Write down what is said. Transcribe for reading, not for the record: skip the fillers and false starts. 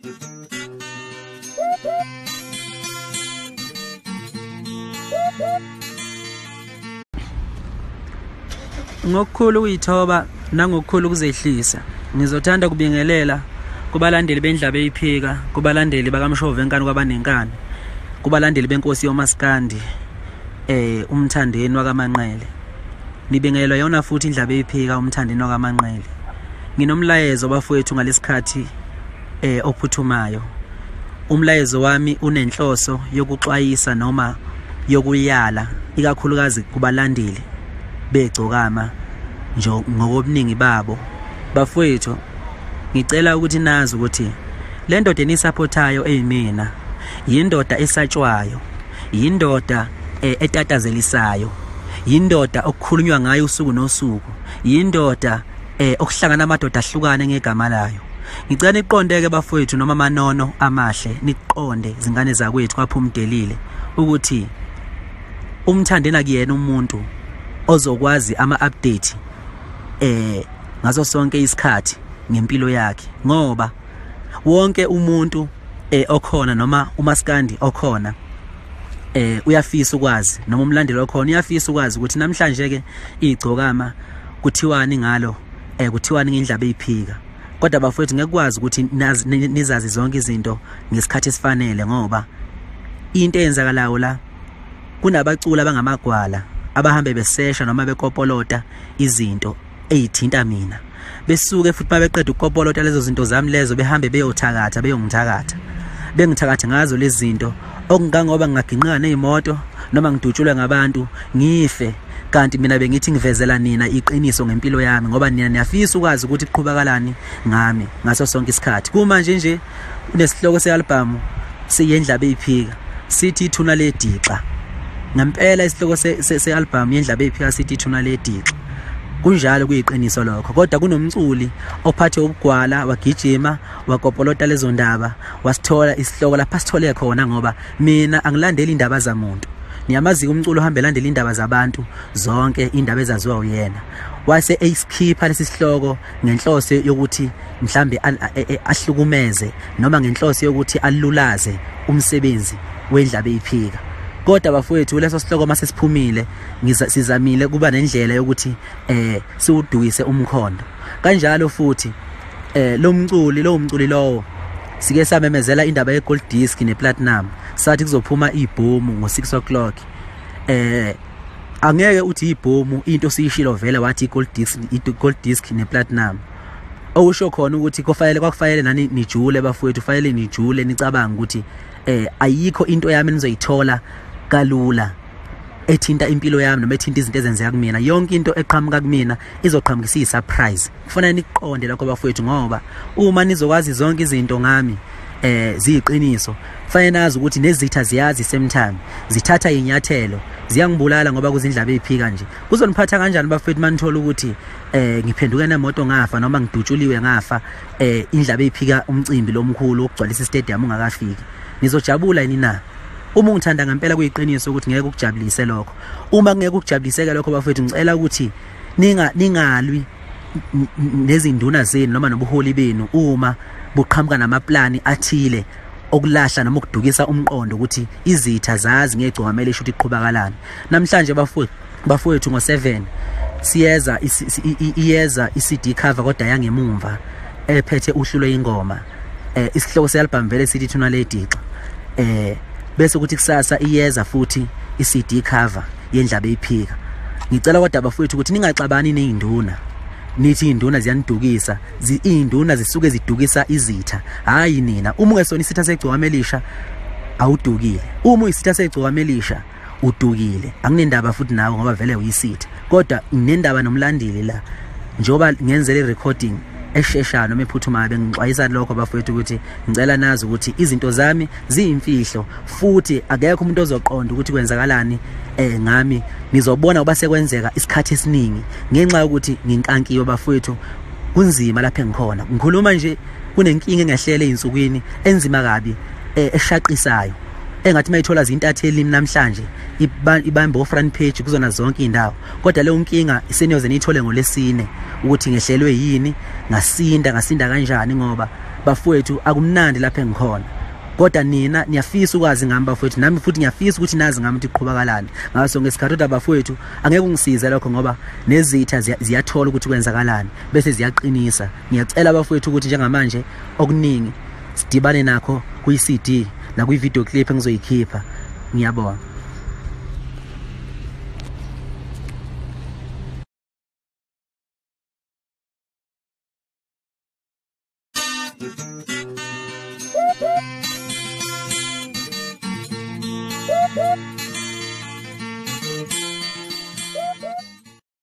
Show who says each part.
Speaker 1: Ngokukhulu ukuyithoba nangokukhulu ukuzehlisa, ngizothanda kubingelela kubalandeli bendlaba eyiphika, kubalandeli bakaMshovu enkani kwabanenkani, kubalandeli benkosi yomaskandi, uMthandeni wakaManqele. Nibingelelwa yona futhi indlaba eyiphika uMthandeni wakaManqele. Nginomlayezo bafowethu ngalesikhathi ophuthumayo. Umlayezo wami unenhloso yokuxwayisa noma yokuyala ikakhulukazi kubalandeli begcokama nje ngokobuningi babo. Bafowethu, ngicela ukuthi nazi ukuthi le ndoda enisupportayo eyimina yindoda esatshwayo, yindoda etatazelisayo, yindoda okukhulunywa ngayo usuku nosuku, yindoda okuhlangana amadoda ahlukane ngegama layo. Ngicela niqondeke bafowethu noma amanono amahle, niqonde zingane zakwethu kwaphumdelile ukuthi uMthandeni akuyena umuntu ozokwazi ama-update ngaso sonke isikhathi ngempilo yakhe, ngoba wonke umuntu okhona noma umaskandi okhona uyafisa ukwazi, noma umlandeli okhona uyafisa ukwazi ukuthi namhlanje ke igcokama kuthiwani ngalo, kuthiwani ngendlaba eyiphika. Kodwa bafowethu ngeke kwazi ukuthi nizazi zonke izinto ngesikhathi esifanele, ngoba into eyenzakalayo la kunabaculi abangamagwala abahambe besesha noma bekopolota izinto eyithinta mina, besuke futhi mabeqeda ukukopolota lezo zinto zami lezo behambe beyothakatha, beyongithakatha, bengithakathe ngazo lezi zinto, okungangoba ngingaginqika nezimoto noma ngidutshulwe ngabantu ngife, kanti mina bengithi ngivezela nina iqiniso ngempilo yami, ngoba nina niyafisa ukwazi ukuthi kuqhubakalani ngami ngaso sonke isikhathi. Kumanje nje unesihloko se-album siyendlaba eyiphika sithi ithuna ledixa. Ngempela isihloko se-album yendlaba eyiphika sithi ithuna ledixa. Kunjalo, kuyiqiniso lokho, kodwa kunomculi ophathe ubugwala wagijima wakopolota lezo ndaba wasithola isihloko lapha sithole khona, ngoba mina angilandeli indaba zamuntu. Niyamazi umculo ohambe elandela indaba zabantu zonke, indaba ezaziwa uyena. Wase eyisikhipha lesi sihloko ngenhloso yokuthi mhlambe ahlukumeze noma ngenhloso yokuthi alulaze umsebenzi wendlaba eyiphika. Kodwa bafowethu leso sihloko mase siphumile, sizamile kuba nendlela yokuthi siwudukise umkhondo. Kanjalo futhi lo mculi lowo sike samemezela indaba ye gold disc ne platinum, sathi kuzophuma ibhomu ngo 6 o'clock. Angeke uthi ibhomu into siyishilo vele, wathi gold disc ne platinum, okusho khona ukuthi kufanele kwakufanele nani nijule bafowethu, fanele nijule nicabanga ukuthi ayikho into yami enizoyithola kalula ethinta impilo yami noma ethinta izinto ezenzeka kumina. Yonke into eqhamuka kumina izoqhamukisa i-surprise. Kufanele niqonde lokho bafowethu, ngoba uma nizokwazi zonke izinto ngami ziyiqiniso, kufanele nazi ukuthi nezitha ziyazi same time zithatha inyathelo, ziyangibulala ngoba kuzindlaba eyiphika nje. Kuzoniphatha kanjani bafowethu manithola ukuthi ngiphenduke nemoto ngafa noma ngidutshuliwe ngafa, indlaba eyiphika umcimbi lomkhulu wokugcwalisa istadium ungakafiki? Nizojabula yini na? Uma ungithanda ngempela kuyiqiniso ukuthi ngeke ukujabulise lokho. Uma ngeke ukujabuliseke lokho bafowethu, ngicela ukuthi ningalwi nezinduna zenu noma nobuholi benu uma buqhamuka namaplani athile okulahla noma ukudukisa umqondo ukuthi izitha zazi ngegcokama elisho ukuthi iqhubakalani. Namhlanje bafowethu ngo7 siyeza iyeza iCD cover kodwa yangemumva ephethe uhlu lweingoma, isihloko se-album vele sithi ithuna ledixa. Bese kuthi kusasa iyeza futhi iCD cover yendlaba eyiphika. Ngicela kodwa bafowethu ukuthi ningaxabani nezinduna, nithi induna ziyanidukisa, induna zisuke zidukisa izitha, hayi nina. Uma ungesona isitha segcokama elisha awudukile, uma uyisitha segcokama elisha udukile. Anginendaba futhi nawe ngoba vele uyisitha, kodwa nginendaba nomlandeli la. Njengoba ngenzele recording esheshayo noma ephuthumayo, bengixwayisa lokho bafowethu ukuthi ngicela nazi ukuthi izinto zami ziyimfihlo, futhi akekho umuntu ozoqonda ukuthi kwenzakalani ngami. Nizobona uba sekwenzeka isikhathi esiningi ngenxa yokuthi nginkankiwe bafowethu, kunzima lapha engikhona. Ngikhuluma nje kunenkinga engehlele ezinsukwini enzima kabi, eshaqisayo. Engathi mayithola zintatheli namhlanje ibambe o-front page kuzona zonke indawo. Kodwa leyo nkinga iseniyoze niyithole ngolesine ukuthi ngehlelwe yini, ngasinda kanjani, ngoba bafowethu akumnandi lapha engikhona. Kodwa nina niyafisa ukwazi ngami bafowethu, nami futhi ngiyafisa ukuthi nazi ngami ukuthi kuqhubakalani ngaso ngesikhathi. Kodwa bafowethu angeke ungisize lokho, ngoba nezitha ziyathola ukuthi kwenzakalani bese ziyaqinisa. Ngiyacela bafowethu ukuthi njengamanje okuningi sidibane nakho kwi-CD nakwi-video clip engizoyikhipha. Ngiyabonga.